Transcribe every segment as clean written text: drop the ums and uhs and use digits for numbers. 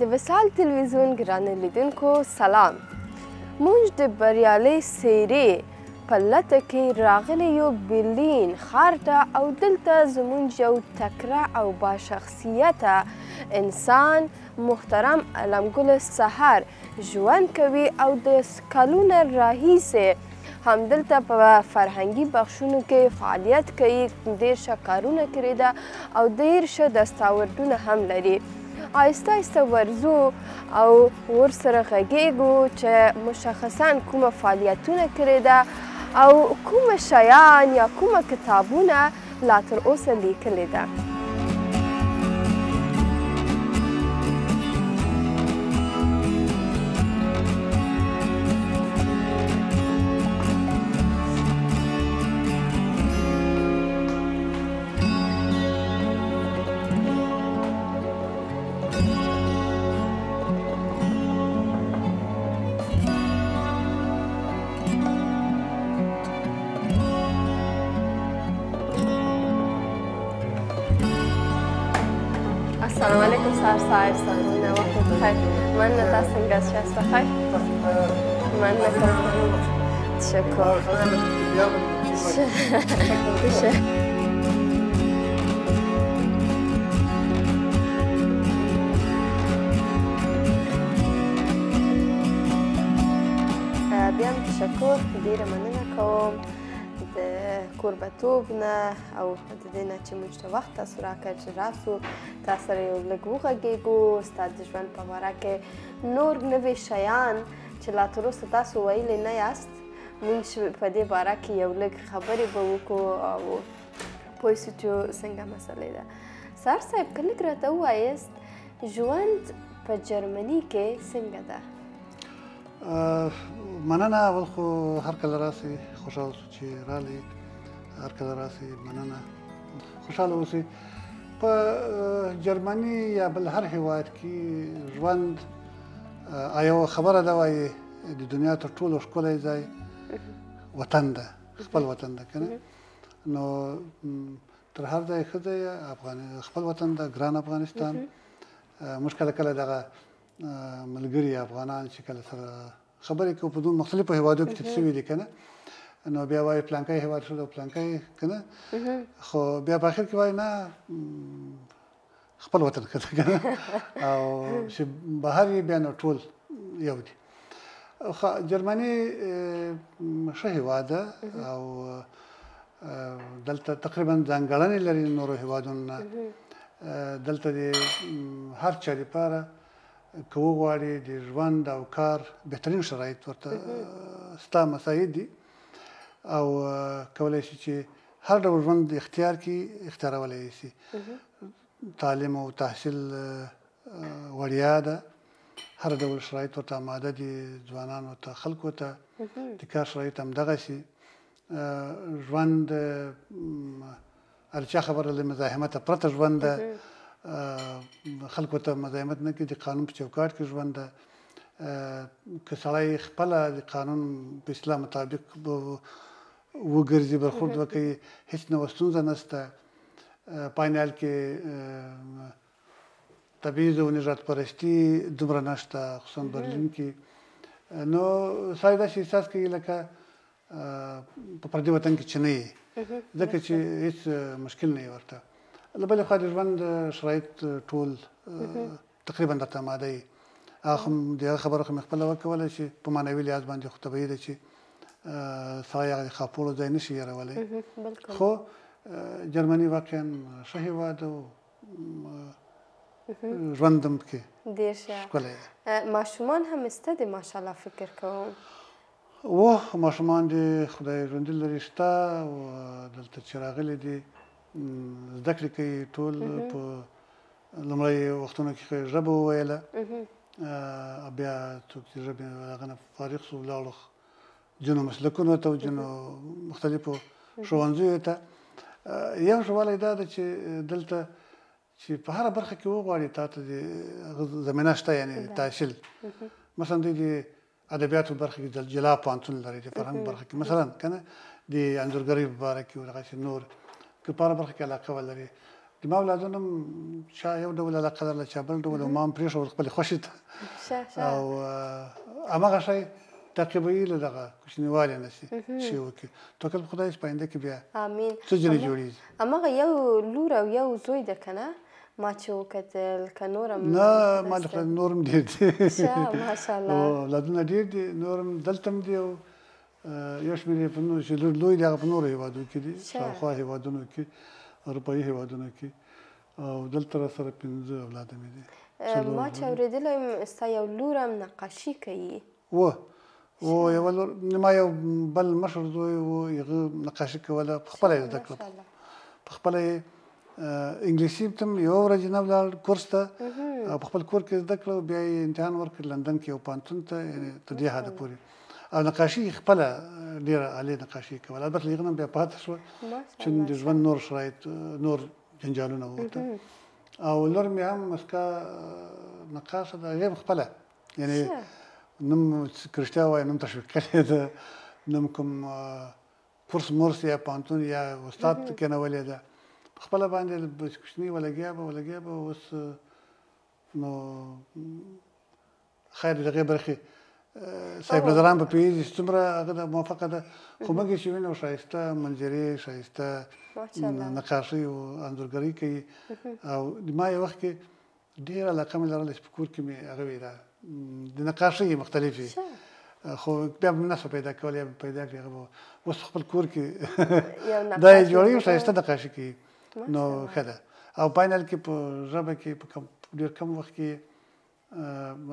د وصال تلویزیون ګرانو لیدونکو سلام. موږ د بریالۍ څېرې په لټه کې راغلي یو برلین ښار ته او دلته زموږ یو تکړه او باشخصیته انسان محترم علم ګل سحر ژوند کوي او د کلونه راهیسې همدلته په فرهنګي بخشونو کې فعالیت کوي، ډېر ښه کارونه کړي ده او ډېر ښه دستاوردونه هم لري. آهسته آهسته ورځو او ورسره غږېږو چې مشخصا کومه فعالیتونه کړې ده او کومه شیان یا کومه کتابونه لا تر اوسه لیکلې ده. السلام علیکم سر صاحب، سلامونه، وخت مو بخیر. مننه، تاسو څنګه یاست؟ بخیر؟ مننه کوم، تشکر. بیا هم تشکر، ډېره مننه کوم د کوربتوب نه او د دې نه چې موږ ته وخت تاسو راکړ چې راسو تا سره یو لږ وغږېږو، ستا د ژوند په باره کې نور نوي شیان چې لا تر اوسه تاسو ویلي نه یاست، موږ په دې باره کې یو لږ خبرې به وکړو او پوه سو چې څنګه مسئلې ده. سهار صاحب، که لږ راته ووایاست ژوند په جرمني کې څنګه ده؟ مننه. اول خو هر کله راسئ، خوشحاله سو چې راغلئ. هر کله راسئ، مننه، خوشحاله اوسئ. په جرمني یا بل هر هیواد کې ژوند یوه خبره ده، وایي د دنیا تر ټولو ښکلی ځای وطن ده، خپل وطن ده که نه؟ نو تر هر ځای ښه ځای خپل وطن ده، ګران افغانستان. موږ کله کله دغه ملګري افغانان چې کله سره خبرې کوو په دوه مختلفو هیوادو کې تېر شوي دي که نه، نو بیا وایي پلانکی هیواد ښه ده او پلانکی که نه، خو بیا په اخر کې وایي نه، خپل وطن ښه ده که نه، او چې بهر یې بیا نو ټول یو دي. جرمني ښه هیواد ده او دلته تقریبا ځانګړنې لري نورو هیوادونو نه. دلته د هر چا دپاره که وغواړي د ژوند او کار بهترین شرایط ورته ستا مساعد دي او کولی شي چې هر ډول ژوند اختیار کړي، اختیارولی شي. تعلیم او تحصیل وړیا ده، هر ډول شرایط ورته آماده دي، ځوانانو ته، خلکو ته د کار شرایط همدغسې. ژوند هر چا خبره له مزاحمته پرته ژوند ده، خلکو ته مزاحمت نه کوي، د قانون په چوکاټ کې ژوند ده. که سړی خپله د قانون په اصلاح مطابق وګرځي، برخورد وکړي، هېڅ نوه ستونزه نشته. په عین حال کې تبعیض او نژاد پرستي دومره نشته، خصوصا برلین کې. نو سړی داسې احساس کوي لکه په پردي وطن کې چې نه یې، ځکه چې هېڅ مشکل نه یې ورته. له بلې خوا د ژوند شرایط ټول تقریبا درته اماده یي. هغه هم د هغه خبره خو مې خپله وکوله چې په معنوي لحاظ باندې خو طبیعي ده چې سړی هغه د خاپوړو ځای نه شي هېرولی، خو جرمني واقعا ښه هېواد او ژوند هم پکې ډېر ښه ښکلی دی. ماشومان هم شته دي ماشاءالله؟ فکر کوم وه، ماشومان دې خدای ژوندي لري شته او دلته چې راغلي دي زده کړې کوي. ټول په لومړی وختونو کې ژبه وویله، بیا څوک چې ژبې هغه نه فارغ سو لاړو ځینو مسلکونو ته او ځینو مختلفو ښوونځیو ته. یو ښه والی دا ده چې دلته چې په هره برخه کې وغواړي تا ته د هغه زمینه شته، یعنې تحصیل. مثلا دوی د ادبیاتو برخه کې جلا پوهنتون لري، د فرهنګ برخه کې مثلا که نه، د انځورګرۍ په باره کې او دغسې نور که په هره برخه کې علاقه ولري. د ما اولادونه هم چا یو ډول علاقه لرله، چا بل ډول، او ما هم پرېښول خپلې خوښې ته. او هماغه شی تعقیبوي له دغه کوچنیوالي نه چې شی وکړي. توکل په خدای چې په آینده کې بیا امین څه ځینې جوړېږي. هماغه یو لور او یو زوی ده که نه؟ ما چې وکتل که نور هم؟ نه، ما د خدای نور هم ډېر دي. ماشاءالله، اولادونه ډېر دي، نور هم دلته هم دي، او یو شمېر یې په نورو چې لور لوی دي هغه په نورو هېوادو کې دي، شاوخوا هېوادونو کې، اروپایي هېوادونو کې، او دلته را سره 5 اولاده مې دي. ما چې اورېدلی یم ستا یو لور هم نقاشي کوي. و یوه لور، ما یو بل مشر زوی و، هغه نقاشي کوله، په خپله یې زده کړه، په خپله یې انګلیسي ته هم یوه ورځ نه ولاړ کورس ته، او په خپل کور کې زده کړه، بیا یې امتحان ورکړ لندن کې یو پوهنتون ته، یعنې تر دې حده پورې. او نقاشي یې خپله ډېره عالي نقاشي یې کوله، البته له هغه نه بیا پاتې شوه چې د ژوند نور شرایط، نور جنجالونه ووتل. او لور مې هم مسکا نقاشه ده، هغې هم خپله، یعنې نوم که رښتیا ووایم نوم تشویق کړې ده، نوم کوم کورس مورس یا پوهنتون یا استاد کېنولې ده، په خپله باندې کوچنۍ ولګیا به ولګیا به. اوس نو خیر دغې برخې صاحب نظران به پوهېږي چې څومره هغه ده موافقه ده، خو موږ یې چې وینو ښایسته منظرې، ښایسته نقاشۍ او انځورګرۍ کوي. او ما یو وخت کې ډېره علاقه مې لرله چې په کور کې مې هغه وي د نقاشۍ مختلفې، خو بیا به مې نه شوه پیدا کولی، یا به پیدا کړې، هغه به اوس خپل کور کې دا یې جوړوي، ښایسته نقاشي کوي، نو ښه ده. او په عین حال کې په ژبه کې په ډېر کم وخت کې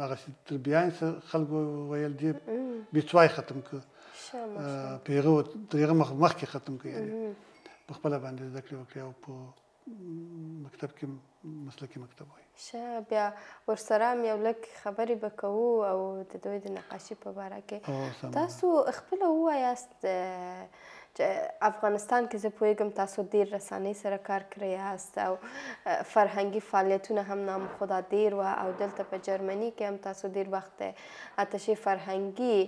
هغه تر بیان څه خلکو ویل دي بیڅوای ختم کړ، په هغه تر هغه مخکې ختم کړ، یعنې په خپله باندې زده کړې وکړې او په مکتب کې مسلکي مکتب وایي. ښه، بیا ورسره هم یو لږ خبرې به کوو او د دوی د نقاشي په باره کې. تاسو خپله ووایاست چې افغانستان کې زه پوهېږم تاسو ډېر رسانۍ سره کار کړی یاست او فرهنګي فعالیتونه هم نام خدا ډېر وه، او دلته په جرمني کې هم تاسو ډېر وخت اتشې فرهنګي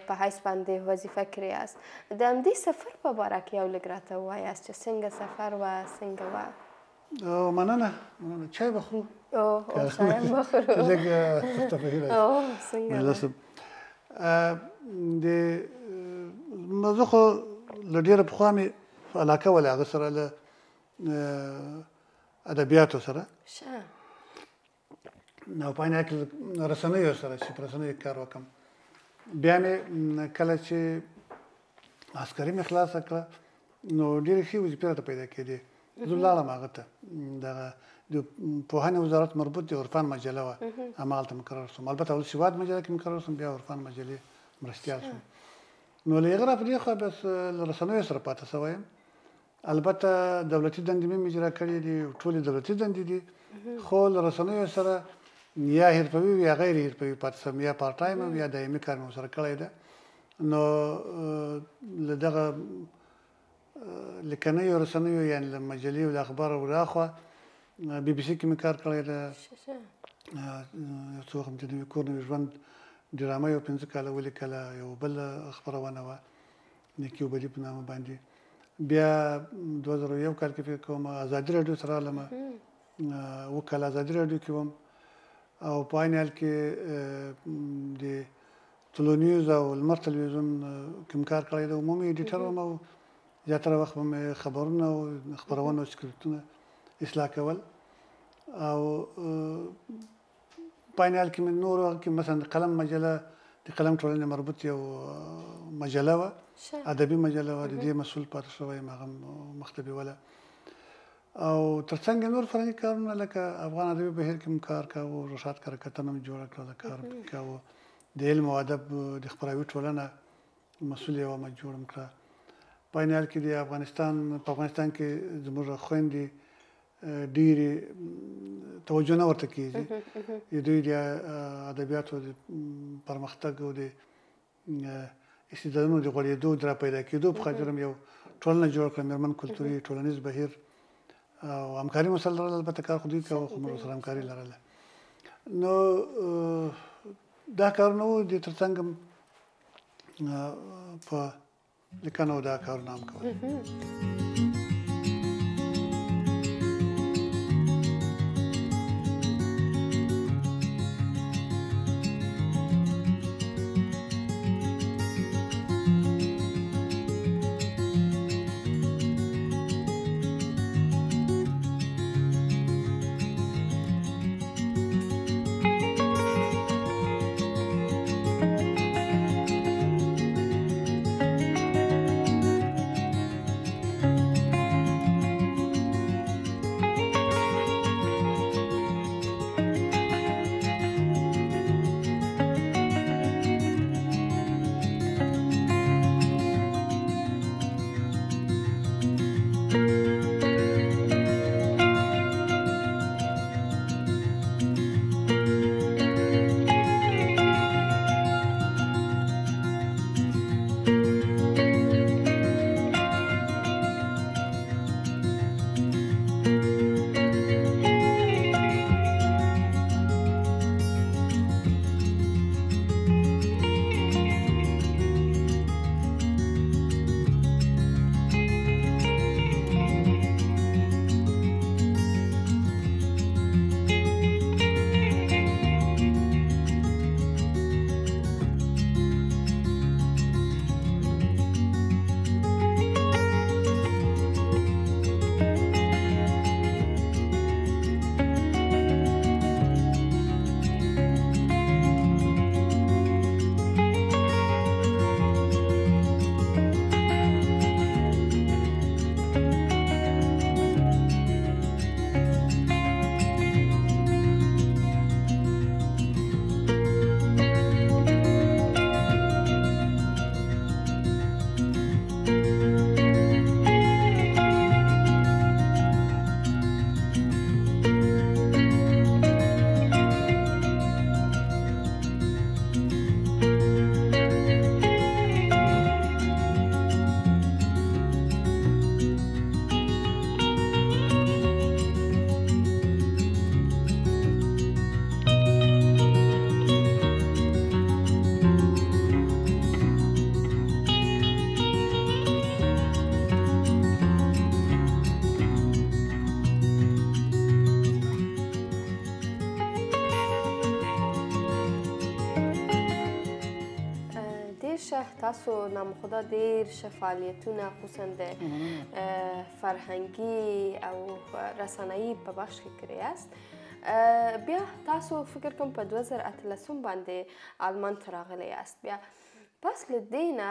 په حیث باندې وظیفه کړی یاست. د همدې سفر په باره کې یو لږ راته ووایاست چې څنګه سفر وه، څنګه وه؟ مننه مننه. چای به خورو؟ چای هم به خورو. لږ تفریح څنګه؟ د زه خو له ډېره پخوا مې علاقه وه له هغه سره، له ادبیاتو سره، او په عین حال کې رسنیو سره چې په رسنیو کې کار وکړم. بیا مې کله چې عسکري مې خلاصه کړه نو ډېرې ښې وظیفې راته پیدا کېدې. زه لاړم هغه ته، دغه د پوهنې وزارت مربوط د عرفان مجله وه، هماغلته مقرر شوم. البته اول سواد مجله کې مقرر شوم، بیا عرفان مجلې مرستیال شوم. نو له هغه را په دې خوا بس له رسنیو سره پاتې شوی یم. البته دولتي دندې مې اجرا کړې دي، ټولې دولتي دندې دي، خو له رسنیو سره یا حرفوي یا غیر حرفوي پاتې شوم، یا پارټ ټایم یا دایمي کار مې ورسره کړی ده. نو له دغه لیکنیو رسنیو، یعنې له مجلې او له اخبار او راخوا بي بي سي کې مې کار کړی ده. یو څو وخت مې د نوي کور نوي ژوند ډرامه یو 5 کاله ولیکله، یو بله خپرونه وه نیکي او بدي په نامه باندې. بیا 2001 کال کې فکر کوم ازادي راډیو ته راغلم، 7 کاله ازادي راډیو کې وم، او په عین حال کې د طلوع نیوز او لمر تلویزیون کې مې کار کړی دی. عمومي ایډیټر وم او زیاتره وخت به مې خبرونه او خپرونه او سکرپټونه اصلاح کول. او په عین حال کې مې نور وخت کې مثلا د قلم مجله، د قلم ټولنې مربوط یو مجله وه، ادبي مجله وه، د دې مسؤل پاتې شوی یم، هغه مخته بیوله. او ترڅنګ نور فرهنګي کارونه لکه افغان ادبي بهیر کې مې کار کاوه، رشاد کره کتنه مې جوړه کړله، کار پکې کاوه. د علم او ادب د خپراوي ټولنه مسؤل یې وم، جوړه مې کړه. په عین حال کې د افغانستان په افغانستان کې زموږ خویندې ډېرې توجه نه ورته کېږي، د دوی د ادبیاتو د پرمختګ او د استعدادونو د غوړېدو د را پیدا کېدو په خاطر هم یو ټولنه جوړه کړه، مېرمن کلتوري ټولنیز بهیر، او همکاري مو سره لرله. البته کار خو دوی کاوه، خو موږ سره همکاري لرله. نو دا کارونه وو. د تر څنګ هم په لیکنه او دا کارونه هم کول. تاسو نام خدا ډیر ښه فعالیتونه خصوصا د فرهنګي او رسنیي په بخش کې کړی یاست. بیا تاسو فکر کوم په 2018 باندې آلمان ته راغلی یاست. بیا پس له دې نه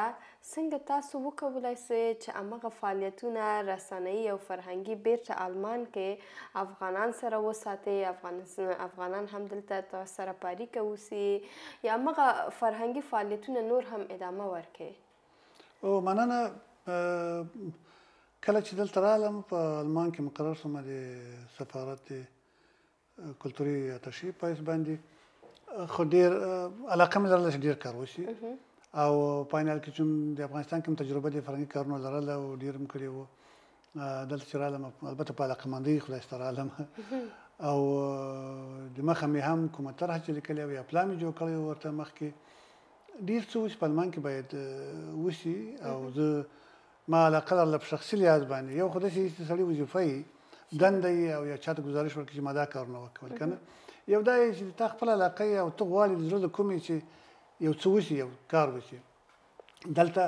څنګه تاسو وکولای سئ چې همغه فعالیتونه رسنیي او فرهنګي بیرته آلمان کې افغانان سره وساتئ، افغانان هم دلته تاسو سره په اړیکه اوسي، یا همغه فرهنګي فعالیتونه نور هم ادامه ورکړئ؟ او مننه. کله چې دلته رالم په آلمان کې مقرر شوم د سفارت کلتوري اتشې په حیث باندې، خو ډېر علاقه مې لرله چې ډېر کار وشي. او په عین حال کې چې د افغانستان کې هم تجربه د فرهنګي کارونو لرله او ډېر هم کړي وو. دلته چې رالم البته په علاقهمندۍ خدای ته رالم، او د مخه مې هم کومه طرحه چې لیکلې وه یا پلان مې جوړ کړی و ورته مخکې ډېر څه و چې په آلمان کې باید وشي. او زه ما علاقه لرله په شخصي لحاظ باندې، یو خو داسې چې سړي وظیفه یي دنده یي او یا چاته ګزارش ورکړي چې ما دا کارونه وکول که نه، یو دا یې چې تا خپله علاقه یې او ته غواړې د زړه له کومې چې یو څه وشي، یو کار وشي. دلته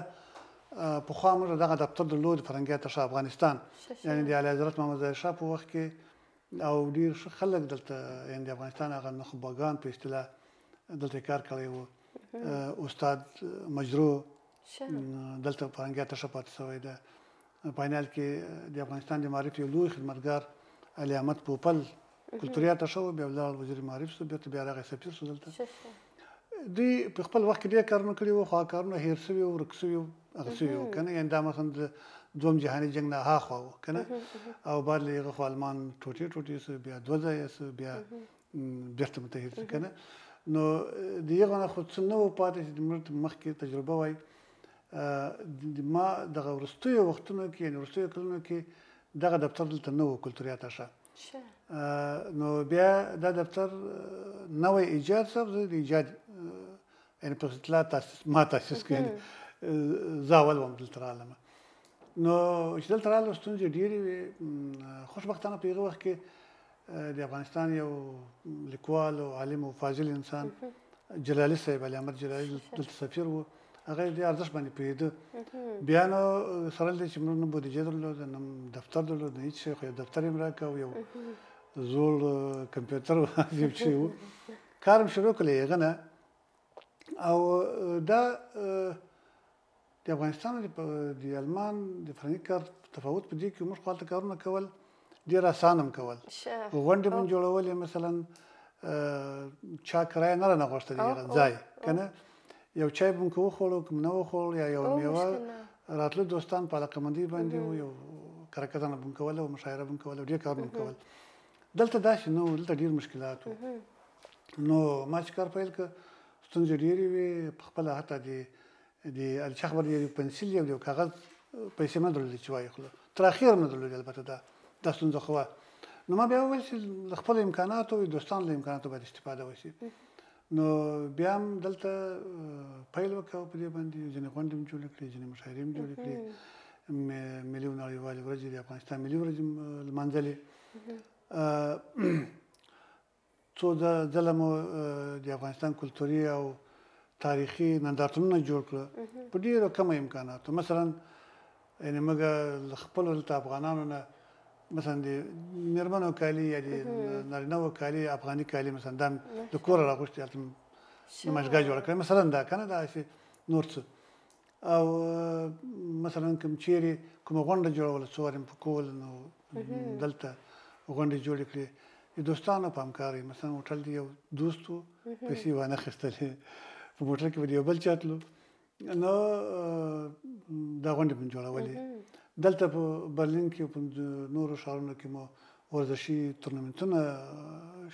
پخوا موږ دغه دفتر درلود فرهنګي اتشه افغانستان، یعنې د اعلیحضرت محمد ظاهر شاه په وخت کې، او ډېر ښه خلک دلته یعنې د افغانستان هغه نخبګان په اصطلاح دلته کار کړی و. استاد مجروح دلته فرهنګي اتشه پاتې شوی ده. په عین حال کې د افغانستان د معارف یو لوی خدمتګار علي احمد پوپل کلتوري اتشه و، بیا ولاړ وزیر معارف شو، بېرته بیا راغی سفیر شو دلته. دوی په خپل وخت کې ډېر کارونه کړي وو، خو هغه کارونه هېر شوي وو، ورک شوي وو، هغه شوي وو که نه. یعنې دا مثلا د دوم جهاني جنګ نه هاخوا و که نه، او بعد له هغه خو آلمان ټوټې ټوټې شو، بیا دوه ځایه شو، بیا بېرته متحد شو که نه. نو د هغه نه خو څه نه وو پاتې چې موږ مخکې تجربه وای. ما دغه وروستیو وختونو کې یعنې وروستیو کلونو کې دغه دفتر دلته نه و کلتوري اتشه. نو بیا دا دفتر نوی ایجاد شو، زه د ایجاد یعنې په اصطلاح تاسیس ما تاسیس کړ، یعنې زه اول وم دلته رالم. نو چې دلته رالم ستونزې ډېرې وې. خوشبختانه په هغه وخت کې د افغانستان یو لیکوال او عالم او فاضل انسان جلالي صاحب علي احمد جلالي دلته سفیر و، هغه دې ارزښت باندې پوهېده. بیا نو سره له دې چې موږ نه بودیجه درلوده، نه دفتر درلود، نه هېڅ شی، خو یو دفتر یې هم راکړ او یو زوړ کمپیوټر یو شی و. کار هم شروع کړ له هغه نه. او دا د افغانستان د آلمان د فرهنګي کار تفاوت په دې کې موږ خو هلته کارونه کول ډېر اسان هم کول، غونډې مونږ جوړولې، مثلا چا کرایه نه رانه غوښته د هغه ځای که نه، یو چای به مونږ که وخوړو که نه وخوړ، یا یو میوه راتلو دوستان په علاقهمندۍ باندې وو، یو کره کتنه به کوله او مشاعره به کوله، ډېر کارونه به کول. دلته داسې نه و، دلته ډېر مشکلات وو. نو ما چې کار پیل کړ ستونزې ډېرې وې. په خپله حتی د الچخ بر یو پنسل یو کاغذ پیسې نه درلودې چې وایې خلو، تر اخره نه درلودې. البته دا ستونزه خو وه. نو ما بیا وویل چې له خپلو امکاناتو او دوستانو له امکاناتو باید استفاده وشي. نو بیا هم دلته پیل وکړ په دې باندې، ځینې غونډې مې جوړې کړې، ځینې مشاعرې مې جوړې کړې، ملي او نړیوالې ورځې، د افغانستان ملي ورځې لمانځلې. څو ځله مو د افغانستان کلتوري او تاریخي نندارتونونه جوړ کړل په ډېرو کمو امکاناتو. مثلا یعنې موږ له خپلو دلته افغانانو نه مثلا د مېرمنو کالي یا د نارینه کالي، افغاني کالي مثلا دا له کوره راغوښتي، هلته نمایشګاه جوړه کړې مثلا، دا که نه داسې نور څه. او مثلا کوم چیرې کومه غونډه جوړوله، څو وارې مې په کول، نو دلته غونډې جوړې کړې د دوستانو په همکارۍ. مثلا هوټل دی یو دوست و، پیسې وانه خیستلې، په موټر کې به د یو بل چا تلو، نو دا غونډې مې جوړولې. دلته په برلین کې په نورو ښارونو کې مو ورزشي تورنمنتونه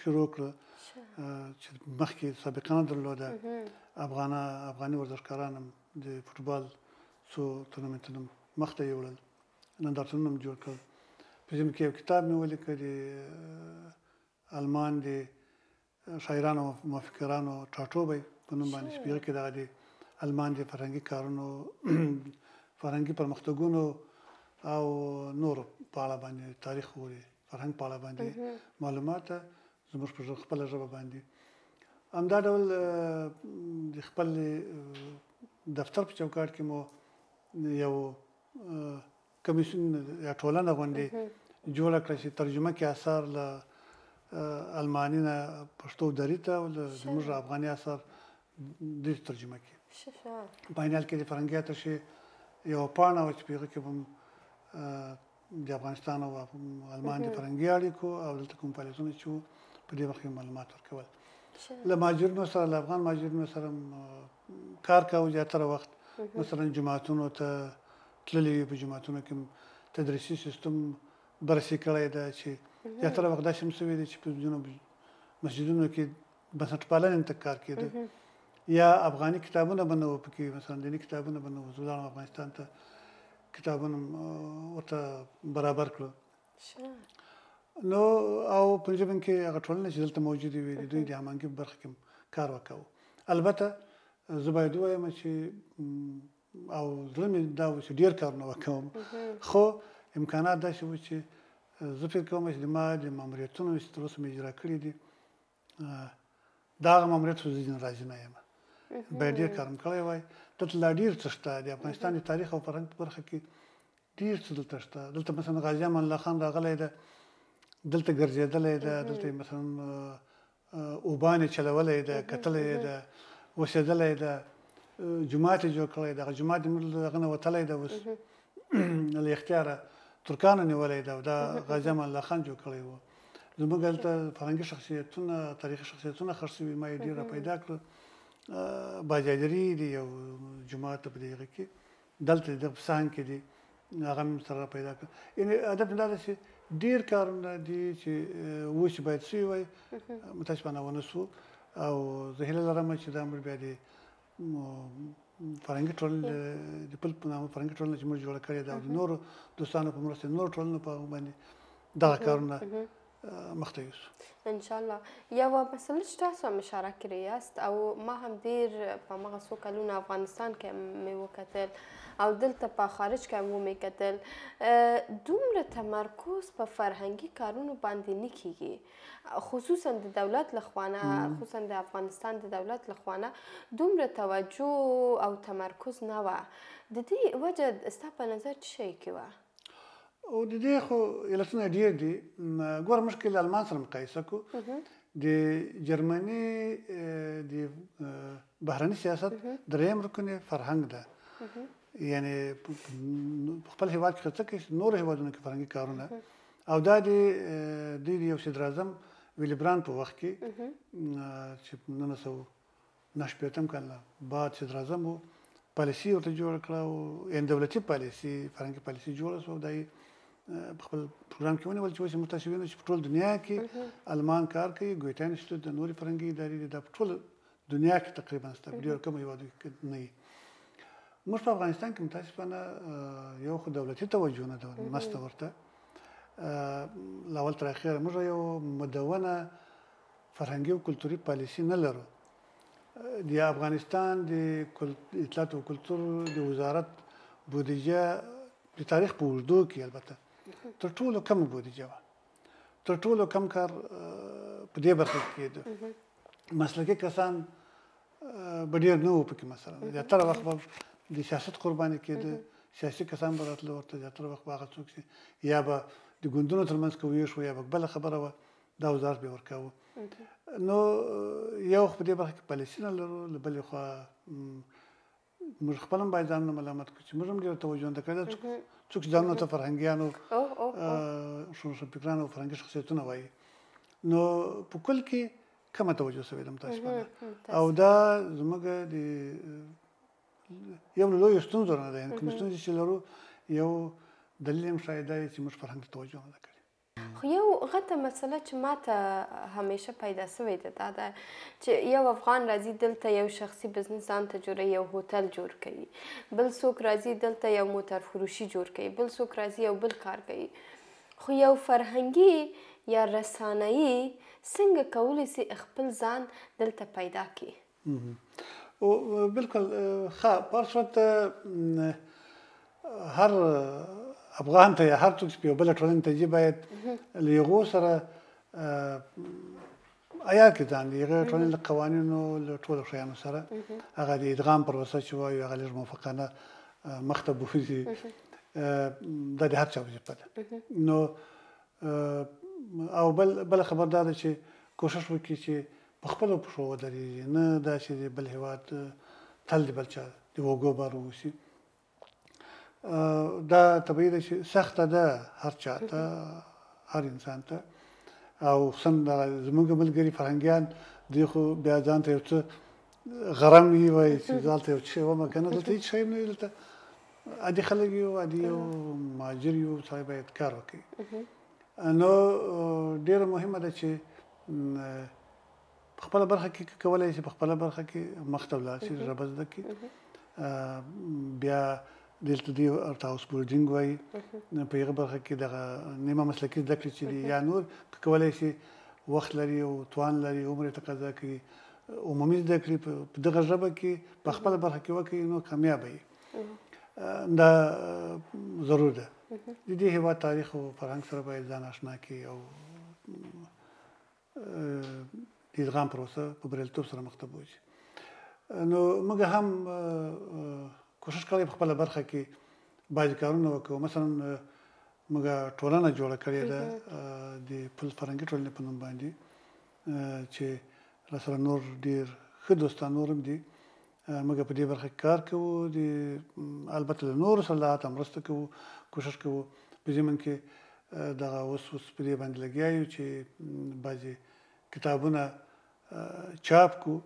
شروع کړه چې مخکې سابقه نه درلوده. افغاني ورزشکاران هم د فوټبال څو تورنمنتونه مخته یوړل، نندارتونونه مې جوړ کړل. په ژمي کې یو کتاب مې ولیکه د المان د شاعرانو او مفکرانو ټاټوبی په نوم باندې، چې په هغه کې دغه د المان د فرهنګي کارونو، فرهنګي پرمختګونو او نورو په اړه باندې، تاریخ او فرهنګ په اړه باندې معلومات زموږ په خپله ژبه باندې. همدا ډول د خپل دفتر په چوکاټ کې مو یو کمیسیون یا ټولنه غوندې جوړه کړه چې ترجمه کې اثار له الماني نه پښتو دري ته او له زموږ افغاني اثار دري ترجمه کړي. په عین حال کې د فرهنګي اتشې یوه پاڼه وه چې په هغه کې به د افغانستان او المان د فرهنګي اړیکو او دلته کوم فعالیتونه چې وو په دې برخه کې معلومات ورکول. له مهاجرینو سره، له افغان مهاجرینو سره کار کاوه زیاتره وخت. مثلا جوماتونو ته تللي وي، په جوماتونو کې تدریسي سیستم بررسي کړی ده چې زیاتره وخت داسې هم سوي دي چې په ځینو مسجدونو کې بنسټپالنې ته کار کېده یا افغاني کتابونه به نه وو پکې، مثلا دیني کتابونه به نه وو. زه ولاړم افغانستان ته، کتابونه ورته برابر کړو. نو او په ژبه کې هغه ټولنه چې دلته موجودې وي د دوی د هماهنګي په برخه کې کار وکاوه. البته زه باید ووایم چې او زړه مې دا و چې ډېر کارونه وکوم، خو امکانات داسې وو چې زه فکر کوم چې د ما د ماموریتونو چې تر اوسه مې اجرا کړي دي، دا هغه ماموریت خو زه ځینې راضي نه یم، باید ډېر کار مې کړی وای. دلته لا ډېر څه شته د افغانستان د تاریخ او فرهنګ په برخه کې، ډېر څه دلته شته. دلته مثلا غازي امان الله خان راغلی ده، دلته ګرځېدلی ده، دلته یې مثلا اوبان یې چلولی ده، کتلی یې ده، اوسېدلی ده، جومات یې جوړ کړی ده. هغه جومات د موږ له هغه نه وتلی ده، اوس له اختیاره ترکانو نیولی ده او دا غازي امان الله خان جوړ کړی و. زموږ هلته فرهنګي شخصیتونه، تاریخي شخصیتونه ښخ شوي، ما یې ډېر را پیدا کړل. باجادري دی یو جومات په دې هغه کې دلته د په صحن کې دی، هغه مې سره را پیدا کړ. یعنې هدف مې دا دی چې ډېر کارونه دي چې اوس چې باید سوي وای، متاسفانه ونه سو. او زه هیله لرم چې دا موږ بیا د فرهنګي ټولنې د پل په نامه فرهنګي ټولنه چې موږ جوړه کړې ده او د نورو دوستانو په مرسته، نورو ټولنو په باندې دغه کارونه مخته یوسو ان شاء الله. یوه مسله چې تاسو هم اشاره کړې یاست او ما هم ډېر په هماغه څو کلونه افغانستان کې مې وکتل او دلته په خارج کې هم ومې کتل، دومره تمرکز په فرهنګي کارونو باندې نه کیږي، خصوصا د دولت له خوانه، خصوصا د افغانستان د دولت له خوانه دومره توجه او تمرکز نه وه. د دې وجه ستا په نظر څه شی کې وه؟ او د دې خو علتونه ډېر دي. ګوره موږ که له المان سره مقایسه کړو، د جرمني د بهرني سیاست دریم رکن یې فرهنګ ده. یعنې په خپل هېواد کې څه کوي، نورو هېوادونو کې فرهنګي کارونه. او دا د دوی د یو صدراعظم ویلي بران په وخت کې چې 1969 کال بعد صدراعظم و، پالیسي ورته جوړه کړه او یعنې دولتي پالیسي، فرهنګي پالیسي جوړه شوه او دا یې په خپل پروګرام کې ونیول چې اوس موږ تاسو وینو چې په ټول دنیا کې المان کار کوي، ګویټه انسټیټیوټ د نورې فرهنګي ادارې دي، دا په ټول دنیا کې تقریبا شته، په ډېرو کمو هېوادو کې نه وي. موږ په افغانستان کې متاسفانه یو خو دولتي توجه نه ده نشته ورته، له اول تر اخره موږ یو مدونه فرهنګي او کلتوري پالیسي نه لرو. د افغانستان د اطلاعات او کلتور د وزارت بودیجه د تاریخ په اوږدو کې البته تر ټولو کم بودیجه وه، تر ټولو کم کار په دې برخه کې کېده. مسلکي کسان به ډېر نه وو پکې، مثلا زیاتره وخت به د سیاست قرباني کېده، سیاسي کسان به راتله ورته، زیاتره وخت به هغه څوک چې یا به د ګوندونو ترمنځ که ویش و یا به بله خبره وه، دا وزارت به یې ورکاوه. نو یو خو په دې برخه کې پالیسي نه لرو، له بلې خوا موږ خپل هم باید ځانونه ملامت کړو چې موږ هم ډېره توجه نه ده کړې. څوک چې ځانونه ته فرهنګیانو، روشنفکرانو او فرهنګي شخصیتونه وایي، نو په کل کې کمه توجه شوې ده متاسفانه، او دا زموږ د یو له لویو ستونزو نه ده. یعنې کومې ستونزې چې لرو یو دلیل هم ښایي دا چې موږ فرهنګ ته توجه نه ده کړې. خو یو غټه مسله چې ماته همیشه پیدا شوې ده دا ده چې یو افغان راځي دلته یو شخصي بزنس ځان ته جوړوي، یو هوټل جوړ کوي، بل څوک راځي دلته یو موټر فروشي جوړ کوي، بل څوک راځي یو بل کار کوي، خو یو فرهنګي یا رسانهیي څنګه کولی سي خپل ځان دلته پیدا کړي؟ بالکل، ښه، په هر صورت هر افغان ته یا هر څوک چې په یو بله ټولنې ته ځي باید له هغو سره عیار کړي ځان، د هغې ټولنې له قوانینو له ټولو شیانو سره، هغه د ادغام پروسه چې وایو هغه لږ موافقانه مخته بوځي، دا د هر چا وظیفه ده. نو او بله خبر دا ده چې کوشش وکړي چې په خپلو پښو ودرېږي، نه دا چې د بل هېواد تل د بل چا د اوږو بار واوسي. دا طبیعي ده چې سخته ده هر چا ته، هر انسان ته، او خصوصا دغه زموږ ملګري فرهنګیان دوی خو بیا ځان ته یو څه غرم وي، وایي چې زه هلته یو څه شی وم، که نه دلته هېڅ شی هم نه وي، دلته عادي خلک یو، عادي یو مهاجر یو، سړی باید کار وکړي. نو ډېره مهمه ده چې په خپله برخه کې کولی شي په خپله برخه کې مخته ولاړ شي، ژبه زده کړي، بیا دلته دوی ورته هاوس بولډینګ وایي، په هغه برخه کې دغه نیمه مسلکي زده کړې چې دي یا نور که کولی شي وخت لري او توان لري، عمر یې تقاضا کوي، عمومي زده کړې په دغه ژبه کې په خپله برخه کې وکړي نو کامیابه وي. دا ضرور ده. د دې هېواد تاریخ او فرهنګ سره باید ځان آشنا کړي او د ادغام پروسه په بریالیتوب سره مخته بوځي. نو موږ هم کوشش کړی په خپله برخه کې بعضې کارونه وکړو. مثلا موږ ټولنه جوړه کړې ده د پل فرهنګي ټولنې په نوم باندې چې راسره نور ډېر ښه دوستان نور هم دي، موږ په دې برخه کې کار کوو، د البته له نورو سره لا حتی مرسته کوو، کوشش کوو. په ضمن کې دغه اوس اوس په دې باندې لګیا یو چې بعضې کتابونه چاپ کړو.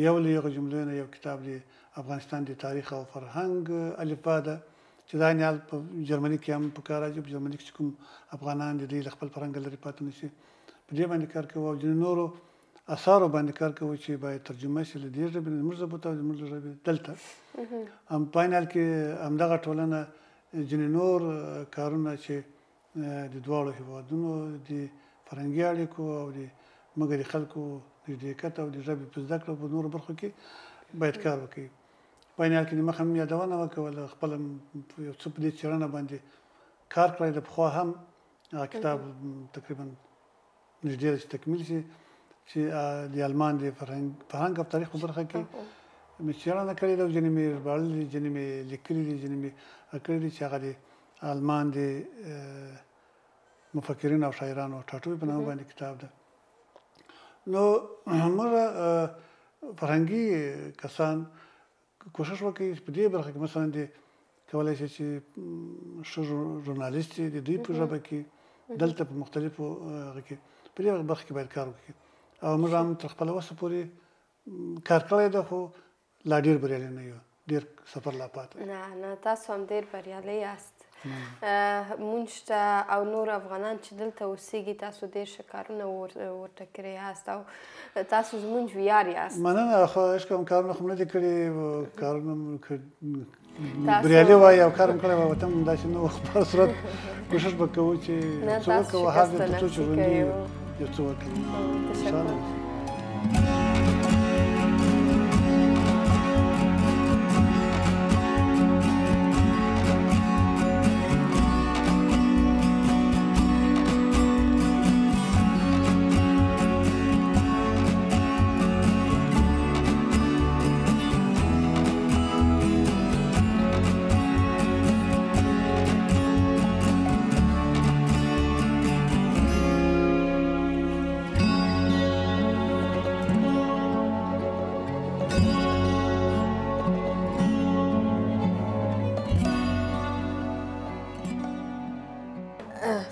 یو له هغو جملو نه یو کتاب د افغانستان د تاریخ او فرهنګ الفبا ده چې دا عین حال په جرمني کې هم په کار راځي، په جرمني کې چې کوم افغانان دي دوی له خپل فرهنګه لرې پاتې نه شي، په دې باندې کار کوو. او ځینې نورو اثارو باندې کار کوو چې باید ترجمه شي له دې ژبې نه زموږ ژبو ته او زموږ له ژبې دلته. هم په عین حال کې همدغه ټولنه ځینې نور کارونه چې د دواړو هېوادونو د فرهنګي اړیکو او د موږ د خلکو نږدېکت او د ژبې په زده کړو په نورو برخو کې باید کار وکړي. په عین حال کې د مخه مې یادونه وکوله، خپله یو څه په دې څېړنه باندې کار کړی دی، پخوا هم هغه کتاب تقریبا نږدې ده چې تکمیل شي، چې د المان د فرهنګ او تاریخ په برخه کې مې څېړنه کړې ده، ځینې مې ژباړلي دي، ځینې مې لیکلي دي، ځینې مې کړي دي چې هغه د المان د مفکرینو او شاعرانو ټاټوبي په نامه باندې کتاب ده. نو موږ فرهنګي کسان کوشش وکړي په دې برخه کې، مثلا د کولای شي چې ښه ژورنالیست د دوی په ژبه کې دلته په مختلفو هغه کې په دې برخه کې باید کار وکړي. او موږ هم تر خپله وسه پورې کار کړی ده، خو لا ډېر بریالي نه یو، ډېر سفر لا پاتې. نه نه، تاسو هم ډېر بریالي یاست. مونږ ته او نور افغانان چې دلته اوسېږي، تاسو ډېر ښه کارونه ورته کړي یاست او تاسو زمونږ ویاړ یاست. مننه. خو هېڅ کوم کارونه خو مې نه دي کړي، کارونه بریالي وای او کار مې کړی وای، وطن داسې نه و. په هر صورت کوشش به کوو چې څه وکړو، هر ځای تر څو چې ژوندي یو څه وکړو. تشکر.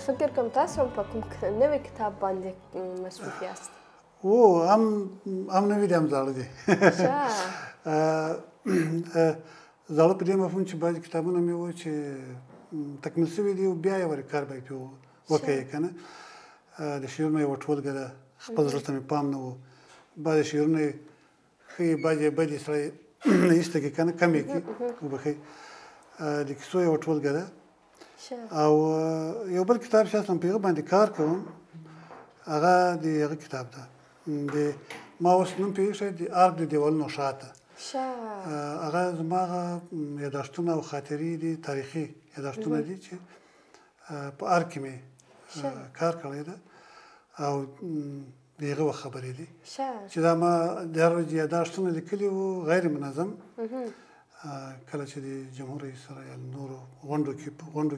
فکر کوم تاسو هم په کوم نوي کتاب باندې مصروف یاست. و هم هم نوي دي هم زاړه دي. زاړه په دې مفهوم چې بعضې کتابونه مې وو چې تکمیل شوي دي او بیا یې ورې کار باید پرې وکړې که نه. د شعرونو یوه ټولګه ده، خپل زړه ته مې پام نه و، بعضې شعرونه یې ښه یې بعضې یې بدې سړی نه ایسته کړي که نه، کم یې کړي وبښئ. د کیسو یوه ټولګه ده. او یو بل کتاب چې اصلا په هغه باندې کار کوم، هغه د هغه کتاب ده، د ما اوس نوم پرې ایښی د ارګ د دیوالونو شاته. هغه زما هغه یادښتونه او خاطرې دي، تاریخي یادښتونه دي چې په ارګ کې مې کار کړی ده او د هغه وخت خبرې دي چې دا ما د هر ورځې یادښتونه لیکلي وو غیر منظم. کله چې د جمهور رئیس سره یا نورو غونډو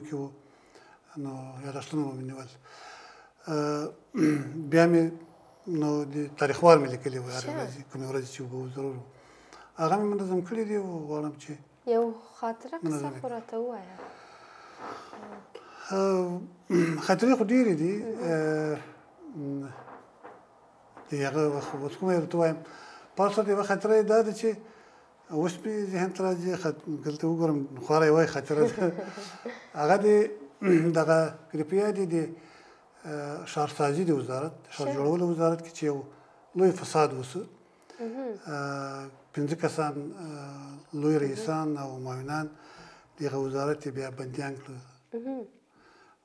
کې وو نو یادښتونه به مې نیول. بیا مې نو د تاریخوال مې لیکلي وو، هرې ورځې کومې ورځې چې وو ضرور وو، هغه مې منظم کړي دي. او غواړم چې یو خاطره قصه خو راته ووایه. خاطرې خو ډېرې دي. د هغه وخت اوس کومه یې درته ووایم، په هر صورت یوه خاطره یې دا ده چې اوس مې ذهن ته راځي، دلته وګورم خواره یې وایي خاطره ده. هغه د دغه کرپیا دی د ښارسازي د وزارت، ښار جوړولو وزارت کې چې یو لوی فساد وسو، 5 کسان لوی رئیسان او معاونان دغه وزارت یې بیا بندیان کړل،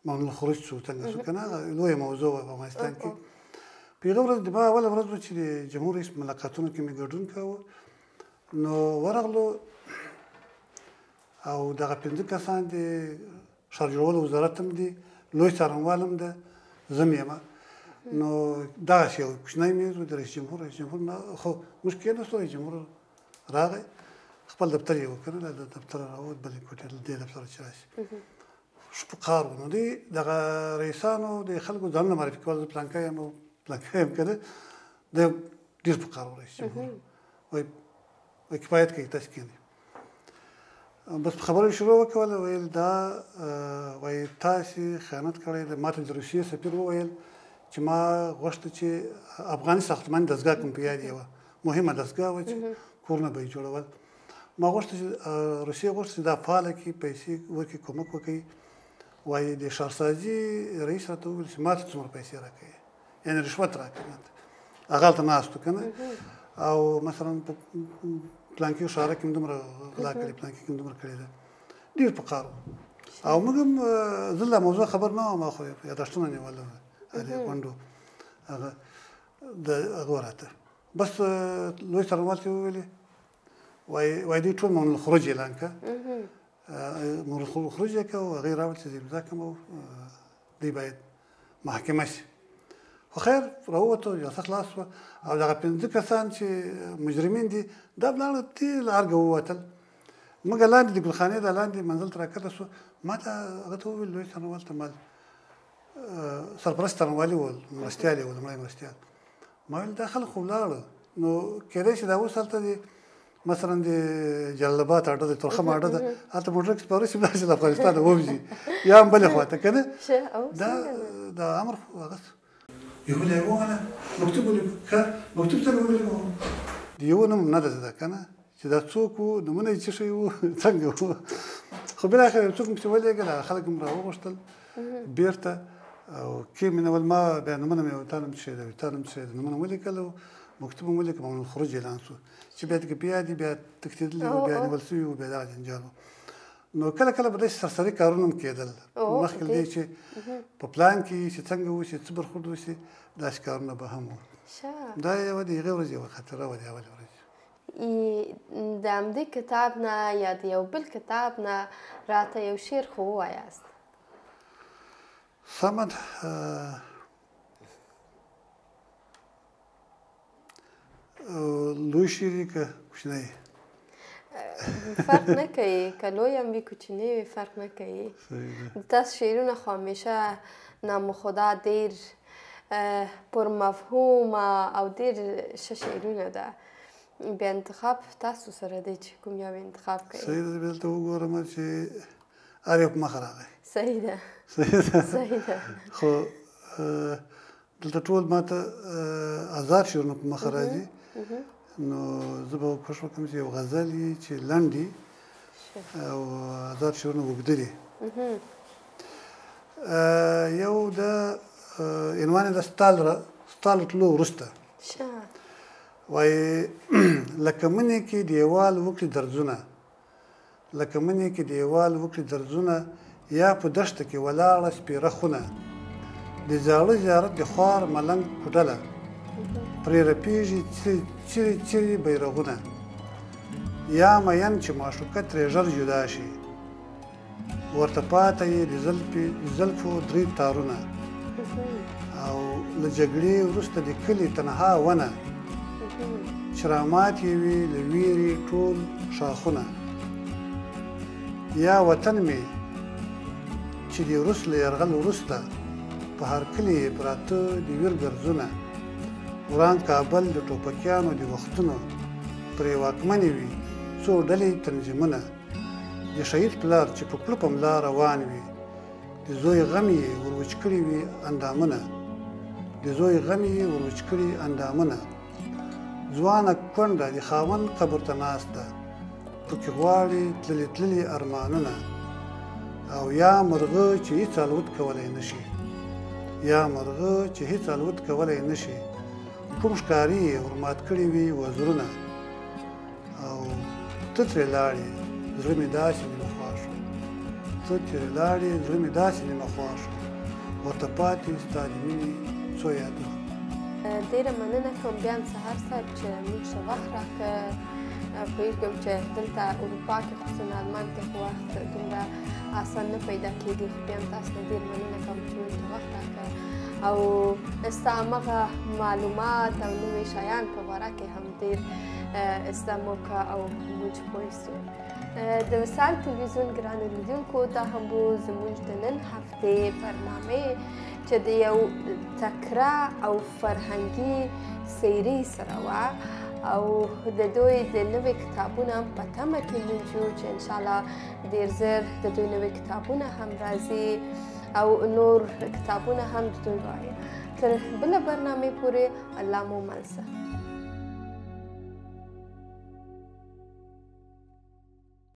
ممنوع الخروج شو، څنګه شو که نه، هغه لویه موضوع وه په افغانستان کې. په هغه ورځ د ما اوله ورځ وه چې د جمهور رئیس ملاقاتونو کې مې ګډون کاوه، نو ورغلو او دغه 5 کسان د ښار جوړولو وزارت هم دي، لوی څارنوال هم ده، زه هم یم. نو دغسې یو کوچنی مېز و د رئیس جمهور، رئیس جمهور نه خو موږ کېناستو، رئیس جمهور راغی خپل دفتر یې وکړ، له دفتره راووت بلې کوټې له دې دفتره چې راشي ښه په قار و. نو دوی دغه رئیسانو د خلکو ځانونه معرفي کول، زه پلانکی یم او پلانکی یم که نه، دی ډېر په قار و رئیس جمهور، وایي کفایت کوي تاسو کښېنئ. بس په خبرو شروع وکوله، ویل دا وایي تاسې خیانت کړی دی. ما ته د روسیې سفیر وویل چې ما غوښته چې افغاني ساختماني دستګاه کوم په یاد یوه مهمه دستګاه وه چې کورونه به یې جوړول، ما غوښته چې روسیې غوښته چې دا فعاله کړي، پیسې ورکړي، کومک وکړي. وایي د ښارسازي رئیس راته وویل چې ما ته څومره پیسې راکوي، یعنې رشوت راکوي. هغه هلته ناست و که نه، او مثلا په پلانکي ښاره کې مې دومره غلا کړې، پلانکي کې مې دومره کړې ده، ډېر په قار و. او موږ هم زه لا موضوع خبر نه وم، ما خو یادښتونه نیول د غونډو هغه د هغه راته. بس لوی څارنوال ته یې وویلې، وایي دوی ټول ممنوع الخروج اعلان کړه، ممنوع الخروج یې کړه او هغه یې راوړل چې زه امضا کړم او دوی باید محاکمه شي. خو خیر راووتو، جلسه خلاص شوه او دغه 5 کسان چې مجرمین دي دا ولاړل تېر له ارګه ووتل. موږ لاندې د ګلخانې د لاندې منزل ته راکښته شو، ما ته هغه ته وویل لوی څارنوال ته، مال سرپرست څارنوالي و، مرستیال یې و، لومړی مرستیال. ما ویل دا خلک خو ولاړل، نو کېدای شي دا اوس هلته د مثلا د جلال اباد اډه ده، تورخم اډه ده، هلته موټر کې سپاره شي ولاړ شي له افغانستانه ووځي یا هم بلې خوا ته که نه. دا امر خو هغه یو بل یې ووهله، مکتوب ولیکو، ښه مکتوب څنګه ولیکو؟ د یوه نوم نه ده زده که نه چې دا څوک وو، نومونه یې څه شی وو، څنګه وو. خو بالاخره یو څوک مې چې ولېږل، هغه خلک مې راوغوښتل بېرته او کې مې نول. ما بیا نومونه مې تا نوم څه شی دی، تا نوم څه شی دی، نومونه ولیکل او مکتوب مې ولیکل، ممنوع الخروج اعلان شو چې بیا ترې بیا دي بیا تښتېدلي وو، بیا نیول شوي وو، بیا دغه جنجال وو. نو کله کله به داسې سرسري کارونه هم کېدل مخکې له دې چې په پلان کې چې څنګه وشي، څه برخورد وشي، داسې کارونه به هم وو. دا یوه د هغې ورځې یوه خاطره وه، د اولې ورځې. د همدې کتاب نه یا د یو بل کتاب نه راته یو شعر خو ووایاست. سمه ده. لوی شعر یې که کوچنی؟ فرق نه کوي، که لوی هم وي کوچنی وي فرق نه کوي. د تاسو شعرونه خو همیشه نام خدا ډېر پر مفهومه او ډېر ښه شعرونه ده. بیا انتخاب تاسو سره دی چې کوم یو انتخاب کوي. صحیح ده، زه دلته وګورم چې هر یو په مخه راغی. صحیح ده، صحیح ده، صحیح ده. خو دلته ټول ماته آزاد شعرونه په مخه راځي، نو زه به کوښښ وکړم چې یو غزل یې چې لنډ دي او آزاد شعرونه اوږده دي. یو د عنوان یې د ستا له تلو وروسته. وایي لکه منې کې دیوال وکړي درزونه، لکه منې کې دیوال وکړي درزونه، یا په دښته کې ولاړه سپېره خونه، د زاړه زیارت د خوار ملنګ کوټله، پرې رپېږي چیرې چیرې بیرغونه، یا مین چې معشوقه ترې ژر جدا شي، ورته پاته یې د زلفو درې تارونه، او له جګړې وروسته د کلي تنها ونه، چې رامات یې وي له ویرې ټول ښاخونه، یا وطن مې چې د روس له یرغل وروسته په هر کلي یې پراته د ویر ګرځونه، وران کابل د ټوپکیانو د وختونو، پرې واکمنې وي څو ډلې تنظیمونه، د شهید پلار چې په کړوپه ملا روان وي، د زوی غم یې ور وچ کړي وي اندامونه، د زوی غم یې ور وچ کړي اندامونه، ځوانه کونډه د خاوند قبر ته ناسته، پکې غواړي تللي تللي ارمانونه، او یا مرغه چې هیڅ الوت کولی نه شي، یا مرغه چې هیڅ الوت کولی نه شي، کوم ښکاري یې ورمات کړي وي وزرونه، او ته ترې لاړې زړه مې داسې نیمه خوا شو، ته ترې لاړې زړه مې داسې نیمه خوا شو، ورته پاتې ستا د مینې څو یادونه. ډېره مننه کوم بیا هم سحر صاحب چې موږ ته وخت راکړ. پوهېږم چې دلته اروپا کې خصوصا آلمان کې خو وخت دومره اسان نه پیدا کېږي، خو بیا هم تاسو نه ډېر مننه کوم چې موږ ته وخت راکړ او ستا همغه معلومات او نوي شیان په باره کې هم ډېر زده مو کړه او موږ پوه سو. د وصال تلویزیون ګرانو لیدونکو، دا هم و زموږ د نن هفتې برنامې چې د یو تکره او فرهنګي سیرې سره وه او د دوی د نوې کتابونه هم په تمه کې موږ یو چې انشاءالله ډېر زر د دوی نوې کتابونه هم راځي او نور کتابونه هم د دوی وایي. تر بله برنامې پورې الله مو مل شه.